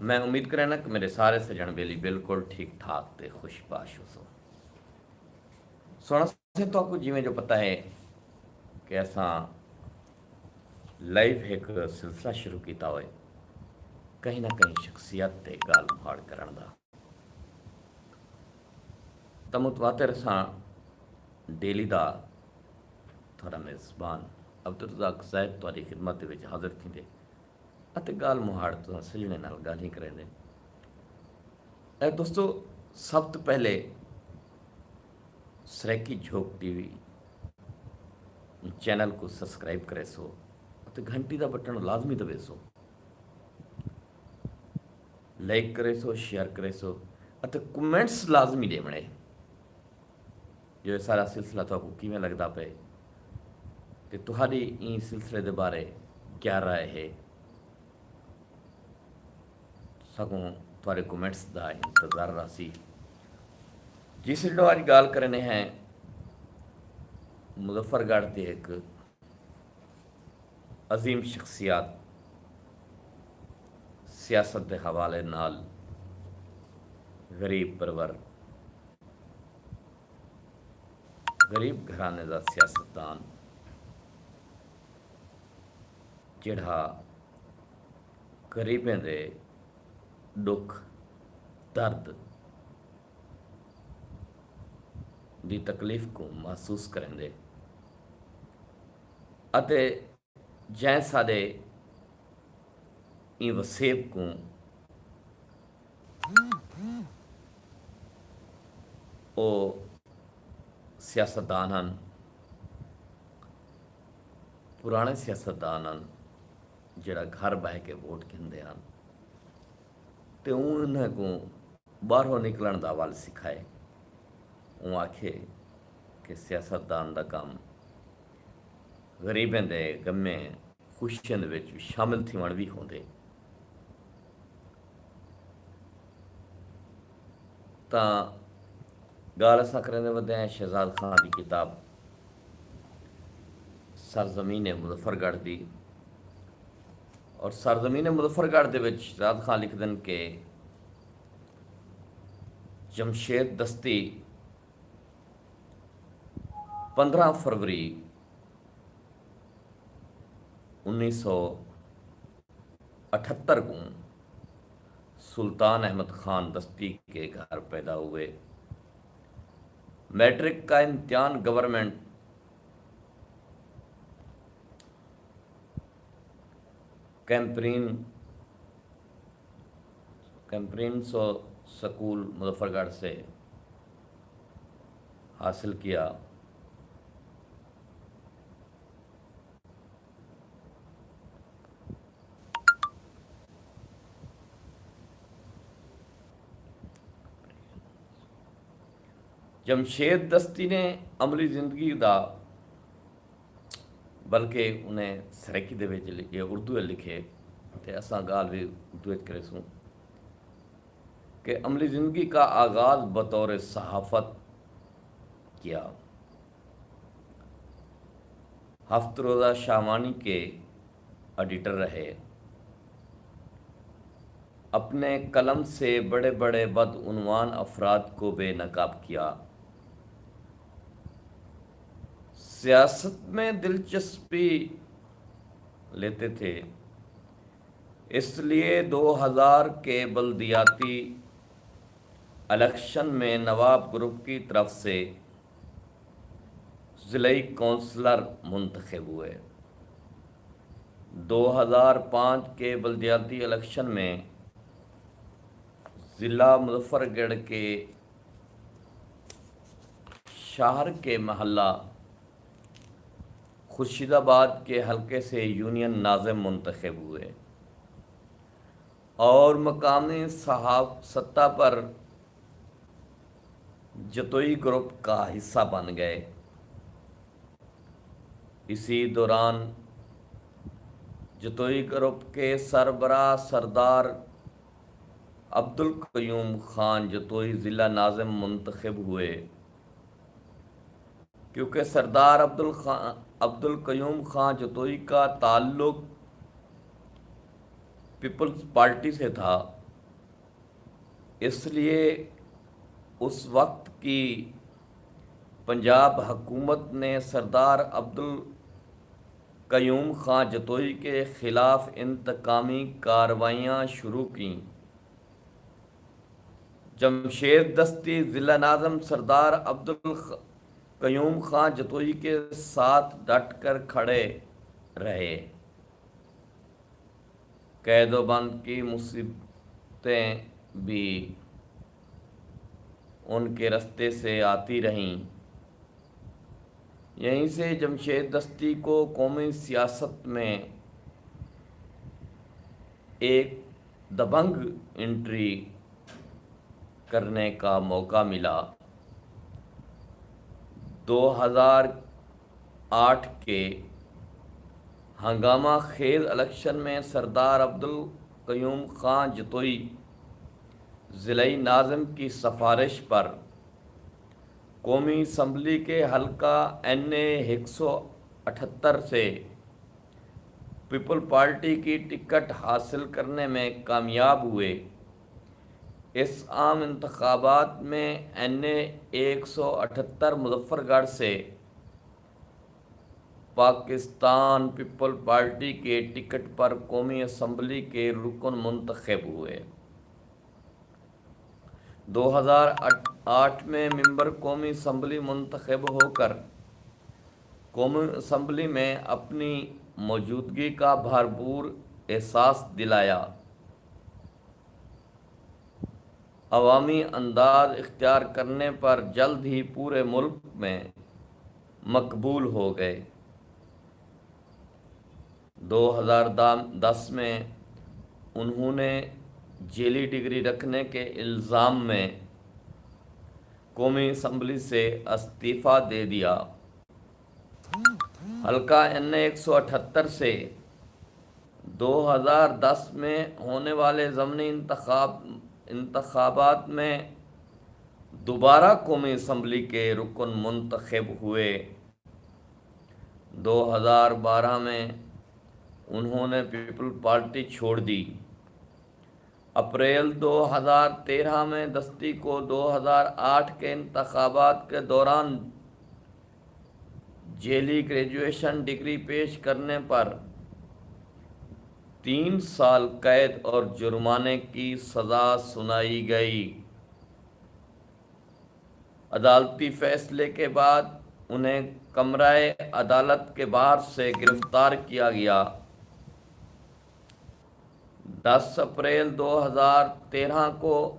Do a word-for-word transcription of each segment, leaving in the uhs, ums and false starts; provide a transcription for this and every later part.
میں امید کرینا کہ میرے سارے سجن بیلی بالکل ٹھیک ٹھاک تے خوش باش ہو سو سونا سے تو کو جیویں جو پتہ ہے کہ اساں لائیو ایک سلسلہ شروع کیتا ہوئے کہیں نہ کہیں شخصیت تے گال مہاڑ کرن دا تمتواتر اساں ڈیلی دا تھوڑا میزبان عبدالرزاق زاہد تہاڈی خدمت دے وچ حاضر تھیندے اتے گال مہاڑ تساں سجنے نال گالھیں کریندے۔ اے دوستو، سب توں پہلے سرائیکی جھوک ٹی وی چینل کوں سبسکرائب کریسو اتے گھنٹی دا بٹن لازمی دبیسو۔ لائک کریسو، شیئر کریسو اتے کمنٹس لازمی ڈیونے۔ جو اے سارا سلسلہ تہاکوں کیویں لگدا پئے تے تہاڈی ایں سلسلے دے بارے کیا رائے ہے؟ ساکوں تہاڈے کمنٹس دا انتظار راہسی۔ جس ڈو اج گال کرنے ہیں مظفر گڑھ دے ایک عظیم شخصیات سیاست دے حوالے نال غریب پرور غریب گھرانے دا سیاستدان جڑا غریبیں دے ڈکھ درد دی تکلیف کو محسوس کریندے اتے جئیں ساڈے ایں وسیب کوں او سیاستدان ہن، پرانے سیاستدان ہن جڑا گھر بہہ کے ووٹ گھندے ہن تے اوں انہاں کوں ٻاہروں نکلݨ دا ول سکھائے۔ اوں آکھیے کہ سیاستدان دا کم غریبیں دے غمیں خوشیاں دے وچ شامل تھیوݨ وی ہوندے۔ تاں ڳالھ اساں کریندے ودے ہیں شہزاد خان دی کتاب سرزمین مظفر گڑھ دی اور سرزمین مظفر گڑھ دے وچ شہزاد خان لکھدن کہ جمشید دستی پندرہ فروری انیس سو اٹھہتر کوں سلطان احمد خان دستی کے گھر پیدا ہوئے۔ میٹرک کا امتحان گورنمنٹ کیمپرین کیمپرینسو سکول مظفر گڑھ سے حاصل کیا۔ جمشید دستی نے عملی زندگی دا بلکہ انہیں سرکی دے وچ لکھے اردو وچ لکھے تے اساں گال بھی اردو وچ کرے سوں کہ عملی زندگی کا آغاز بطور صحافت کیا۔ ہفت روزہ شاہوانی کے ایڈیٹر رہے۔ اپنے قلم سے بڑے بڑے بدعنوان افراد کو بے نقاب کیا۔ سیاست میں دلچسپی لیتے تھے، اس لیے دو ہزار کے بلدیاتی الیکشن میں نواب گروپ کی طرف سے ضلعی کونسلر منتخب ہوئے۔ دو ہزار پانچ کے بلدیاتی الیکشن میں ضلع مظفر گڑھ کے شہر کے محلہ خورشید آباد کے حلقے سے یونین ناظم منتخب ہوئے اور مقامی صحاف سطح پر جتوئی گروپ کا حصہ بن گئے۔ اسی دوران جتوئی گروپ کے سربراہ سردار عبدالقیوم خان جتوئی ضلع ناظم منتخب ہوئے۔ کیونکہ سردار عبدالخان عبدالقیوم خان جتوئی کا تعلق پیپلز پارٹی سے تھا، اس لیے اس وقت کی پنجاب حکومت نے سردار عبدالقیوم خاں جتوئی کے خلاف انتقامی کارروائیاں شروع کیں۔ جمشید دستی ضلع ناظم سردار عبدالقیوم خاں جتوئی کے ساتھ ڈٹ کر کھڑے رہے۔ قید و بند کی مصیبتیں بھی ان کے رستے سے آتی رہیں۔ یہیں سے جمشید دستی کو قومی سیاست میں ایک دبنگ انٹری کرنے کا موقع ملا۔ دو ہزار آٹھ کے ہنگامہ خیز الیکشن میں سردار عبدالقیوم خاں جتوئی ضلعی ناظم کی سفارش پر قومی اسمبلی کے حلقہ این اے ایک سو اٹھہتر سے پیپلز پارٹی کی ٹکٹ حاصل کرنے میں کامیاب ہوئے۔ اس عام انتخابات میں این اے ایک سو اٹھہتر مظفر گڑھ سے پاکستان پیپلز پارٹی کے ٹکٹ پر قومی اسمبلی کے رکن منتخب ہوئے۔ دو ہزار آٹھ میں ممبر قومی اسمبلی منتخب ہو کر قومی اسمبلی میں اپنی موجودگی کا بھرپور احساس دلایا۔ عوامی انداز اختیار کرنے پر جلد ہی پورے ملک میں مقبول ہو گئے۔ دو ہزار دس میں انہوں نے جعلی ڈگری رکھنے کے الزام میں قومی اسمبلی سے استعفی دے دیا۔ حلقہ این اے ایک سو اٹھہتر سے دو ہزار دس میں ہونے والے ضمنی انتخاب انتخابات میں دوبارہ قومی اسمبلی کے رکن منتخب ہوئے۔ دو ہزار بارہ میں انہوں نے پیپلز پارٹی چھوڑ دی۔ اپریل دو ہزار تیرہ میں دستی کو دو ہزار آٹھ کے انتخابات کے دوران جعلی گریجویشن ڈگری پیش کرنے پر تین سال قید اور جرمانے کی سزا سنائی گئی۔ عدالتی فیصلے کے بعد انہیں کمرہ عدالت کے باہر سے گرفتار کیا گیا۔ دس اپریل دو ہزار تیرہ کو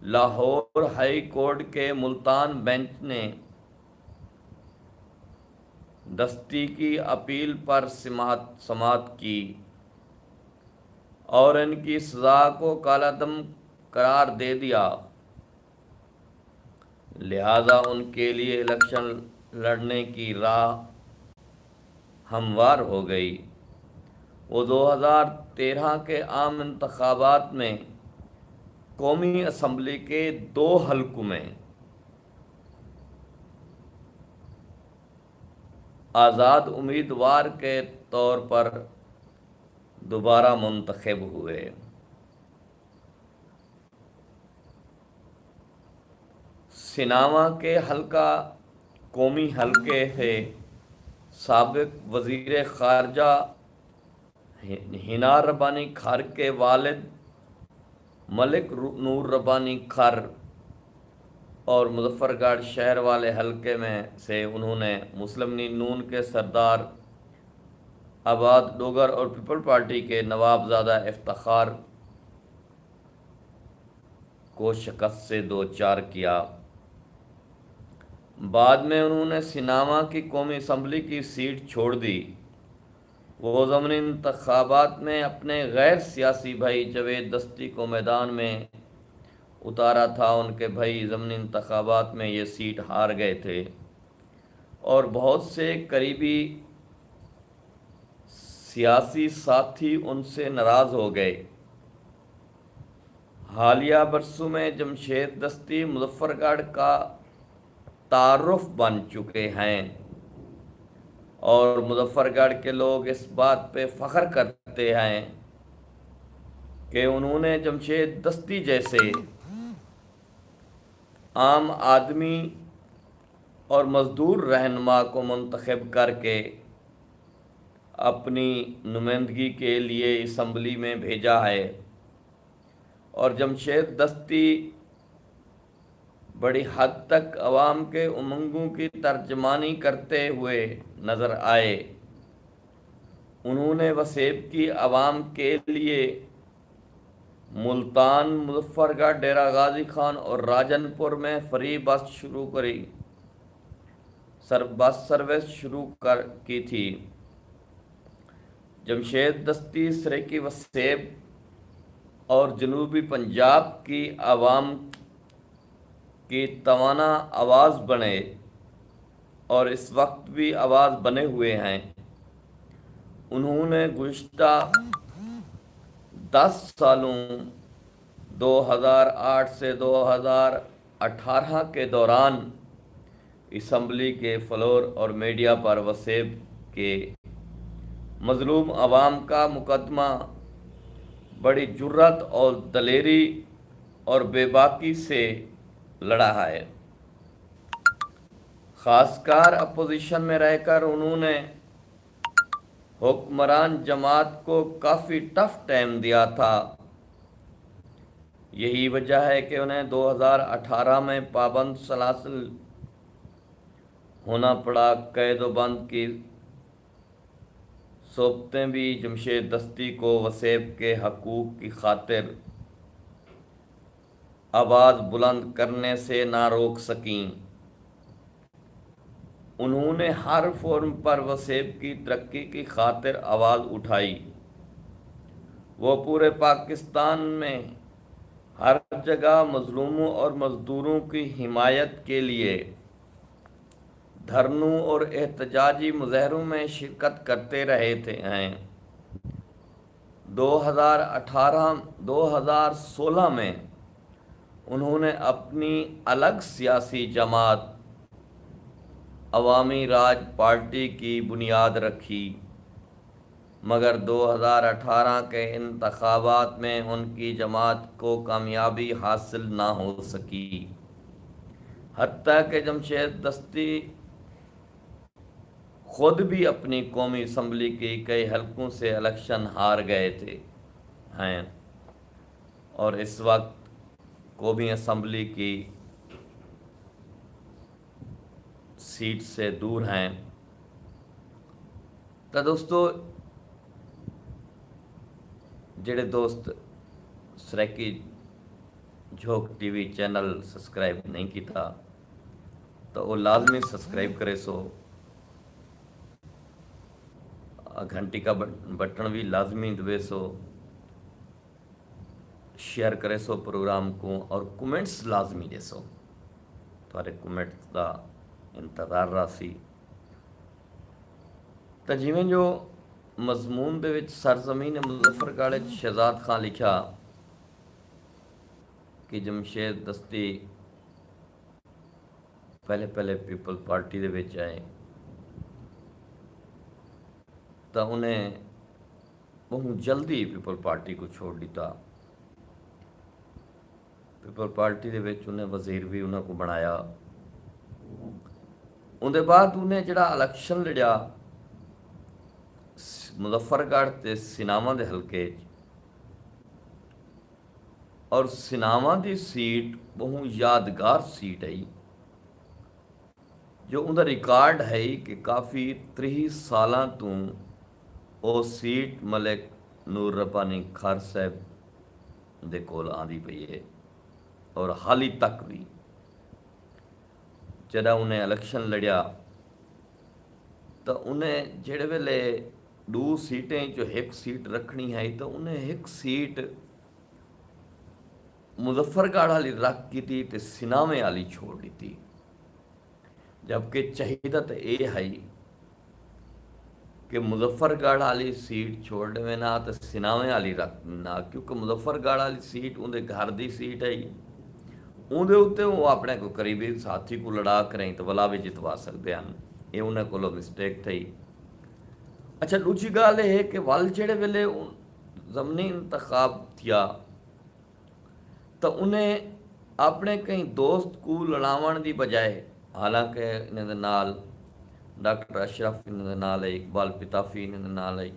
لاہور ہائی کورٹ کے ملتان بینچ نے دستی کی اپیل پر سماعت سماعت کی اور ان کی سزا کو کالعدم قرار دے دیا۔ لہذا ان کے لیے الیکشن لڑنے کی راہ ہموار ہو گئی۔ وہ دو ہزار تیرہ کے عام انتخابات میں قومی اسمبلی کے دو حلقوں میں آزاد امیدوار کے طور پر دوبارہ منتخب ہوئے۔ سناوا کے حلقہ قومی حلقے سے سابق وزیر خارجہ حنا ربانی کھر کے والد ملک نور ربانی کھر اور مظفر گڑھ شہر والے حلقے میں سے انہوں نے مسلم لیگ نون کے سردار عباد ڈوگر اور پیپلز پارٹی کے نواب زادہ افتخار کو شکست سے دوچار کیا۔ بعد میں انہوں نے سناوا کی قومی اسمبلی کی سیٹ چھوڑ دی۔ وہ ضمنی انتخابات میں اپنے غیر سیاسی بھائی جاوید دستی کو میدان میں اتارا تھا۔ ان کے بھائی ضمنی انتخابات میں یہ سیٹ ہار گئے تھے اور بہت سے قریبی سیاسی ساتھی ان سے ناراض ہو گئے۔ حالیہ برسوں میں جمشید دستی مظفر گڑھ کا تعارف بن چکے ہیں اور مظفر گڑھ کے لوگ اس بات پہ فخر کرتے ہیں کہ انہوں نے جمشید دستی جیسے عام آدمی اور مزدور رہنما کو منتخب کر کے اپنی نمائندگی کے لیے اسمبلی میں بھیجا ہے اور جمشید دستی بڑی حد تک عوام کے امنگوں کی ترجمانی کرتے ہوئے نظر آئے۔ انہوں نے وسیب کی عوام کے لیے ملتان، مظفر گڑھ، ڈیرہ غازی خان اور راجن پور میں فری بس شروع کری سر بس سروس شروع کر کی تھی۔ جمشید دستی سرکی وسیب اور جنوبی پنجاب کی عوام کی توانا آواز بنے اور اس وقت بھی آواز بنے ہوئے ہیں۔ انہوں نے گزشتہ دس سالوں، دو ہزار آٹھ سے دو ہزار اٹھارہ کے دوران، اسمبلی کے فلور اور میڈیا پر وسیب کے مظلوم عوام کا مقدمہ بڑی جرات اور دلیری اور بے باکی سے لڑا ہے۔ خاص کر اپوزیشن میں رہ کر انہوں نے حکمران جماعت کو کافی ٹف ٹائم دیا تھا۔ یہی وجہ ہے کہ انہیں دو ہزار اٹھارہ میں پابند سلاسل ہونا پڑا۔ قید و بند کی صوبتیں بھی جمشید دستی کو وسیب کے حقوق کی خاطر آواز بلند کرنے سے نہ روک سکیں۔ انہوں نے ہر فورم پر وسیب کی ترقی کی خاطر آواز اٹھائی۔ وہ پورے پاکستان میں ہر جگہ مظلوموں اور مزدوروں کی حمایت کے لیے دھرنوں اور احتجاجی مظاہروں میں شرکت کرتے رہے تھے ہیں۔ دو ہزار اٹھارہ، دو ہزار سولہ میں انہوں نے اپنی الگ سیاسی جماعت عوامی راج پارٹی کی بنیاد رکھی، مگر دو ہزار اٹھارہ کے انتخابات میں ان کی جماعت کو کامیابی حاصل نہ ہو سکی، حتیٰ کہ جمشید دستی خود بھی اپنی قومی اسمبلی کے کئی حلقوں سے الیکشن ہار گئے تھے ہیں اور اس وقت قومی اسمبلی کی سیٹ سے دور ہیں۔ تو دوستو، جڑے دوست سرائیکی جھوک ٹی وی چینل سبسکرائب نہیں کیتا، تو وہ لازمی سبسکرائب کرے سو، گھنٹی کا بٹ-، بٹن بھی لازمی دبے سو، شیئر کرے سو پروگرام کو، اور کمنٹس لازمی دے سو۔ تھوڑے کمنٹس دا انتظار رہسی۔ تو جیویں جو مضمون دے وچ سرزمین مظفر گڑھ وچ شہزاد خان لکھیا کہ جمشید دستی پہلے پہلے پیپل پارٹی دے وچ آئے، تاں انہیں بہوں جلدی پیپل پارٹی کو چھوڑ ڈتا۔ پیپل پارٹی دے وچ انہیں وزیر بھی انہاں کو بنایا۔ اون دے بعد انہیں جڑا الیکشن لڑیا س-، مظفر گڑھ تے سناواں دے حلقے چ، اور سناواں دی سیٹ بہوں یادگار سیٹ ہئی، جو اوندا ریکارڈ ہئی کہ کافی تریہہ سالاں توں او سیٹ ملک نور ربانی کھر صاحب دے کول آندی پئی ہے، اور حالی تک وی جݙاں انہیں الیکشن لڑیا تاں انہیں جیڑھے ویلے ݙو سیٹیں چوں ہک سیٹ رکھݨی ہئی تاں انہیں ہک سیٹ مظفر گڑھ آلی رکھ گھدی تے سناویں آلی چھوڑ ݙتی، جبکہ چاہیدا تاں اے ہئی کہ مظفر گڑھ آلی سیٹ چھوڑ ݙیویں نا تے سناویں آلی رکھ نا، کیونکہ مظفر گڑھ آلی سیٹ اوندے گھر دی سیٹ ہئی، اوندے اتے او اپݨے کوئی قریبی ساتھی کوں لڑا کریں تے ولا وی جتوا سڳدے ہن۔ اے انہاں کولوں مسٹیک تھئی۔ اچھا، ݙوجھی ڳالھ اے ہے کہ ول جیڑھے ویلے او-، ضمنی انتخاب تھیا تاں انہیں اپݨے کہیں دوست کوں لڑاوݨ دی بجائے، حالانکہ انہیں دے نال ڈاکٹر اشرف انہیں دے نال ہے، اقبال پتافی انہیں دے نال ہے،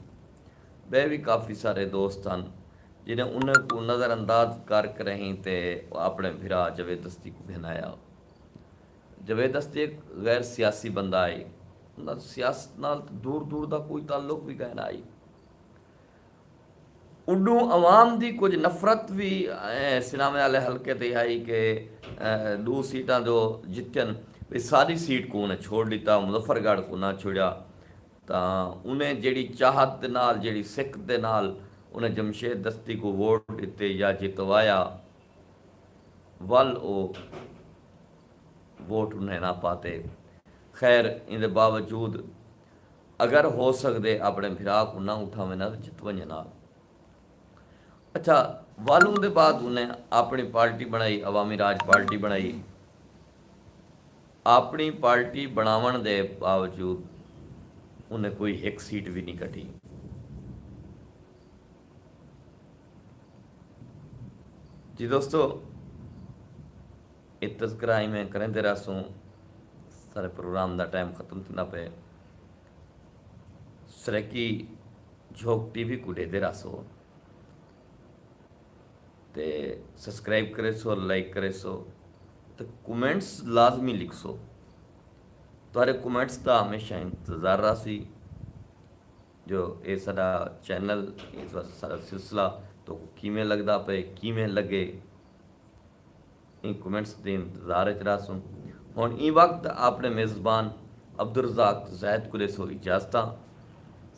ٻئے وی کافی سارے دوست ہن جنہیں انہیں کوں نظر انداز کر کرہیں تے اپݨے بھرا جاوید دستی کوں گھن آیا۔ جاوید دستی ہک غیر سیاسی بندہ ہئی، انہاں سیاست نال تاں دور دور دا کوئی تعلق وی کائنا ہئی۔ اݙوں عوام دی کجھ نفرت وی ایں سناوے آلے حلقے تے ہئی کہ ایں ݙو سیٹاں جو جتین وی ساری سیٹ کوں انہیں چھوڑ ݙتا، مظفر گڑھ کوں نہ چھوڑیا۔ تاں انہیں جیڑھی چاہت دے نال، جیڑھی سک دے نال انہیں جمشید دستی کوں ووٹ ݙتے یا جتوایا، ول او ووٹ انہیں نہ پاتے۔ خیر، ایندے باوجود اگر ہو سگدے اپݨے بھرا کوں نہ اٹھاویں نہ تے جت ونڄے نال۔ اچھا، ول اوندے بعد انہیں اپݨی پارٹی بݨائی، عوامی راج پارٹی بݨائی۔ اپݨی پارٹی بݨاوݨ دے باوجود انہیں کوئی ہک سیٹ وی نی کٹی۔ جی دوستو، اے تذکرہ ایویں کریندے رہسوں، سارے پروگرام دا ٹائم ختم تھیندا پئے۔ سرائیکی جھوک ٹی وی کوں ݙیہدے رہسو تے سبسکرائب کریسو، لائک کریسو تے کمنٹس لازمی لکھسو۔ تہاݙے کمنٹس دا ہمیشہ انتظار رہسی۔ جو اے ساݙا چینل، اے ساݙا سلسلہ تہاکوں کیویں لڳدا پئے، کیویں لڳے، ایں کمنٹس دے انتظار اچ رہسوں۔ ہݨ ایں وقت اپݨے میزبان عبدالرزاق زید کوں ݙیسو اجازتاں۔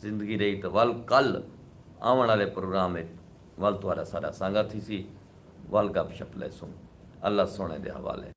زندگی رہی تاں ول کل آوݨ آلے پروگرام اچ ول تہاݙا ساݙا سانگا تھیسی، ول گپ شپ لیسوں۔ اللہ سوہݨے دے حوالے۔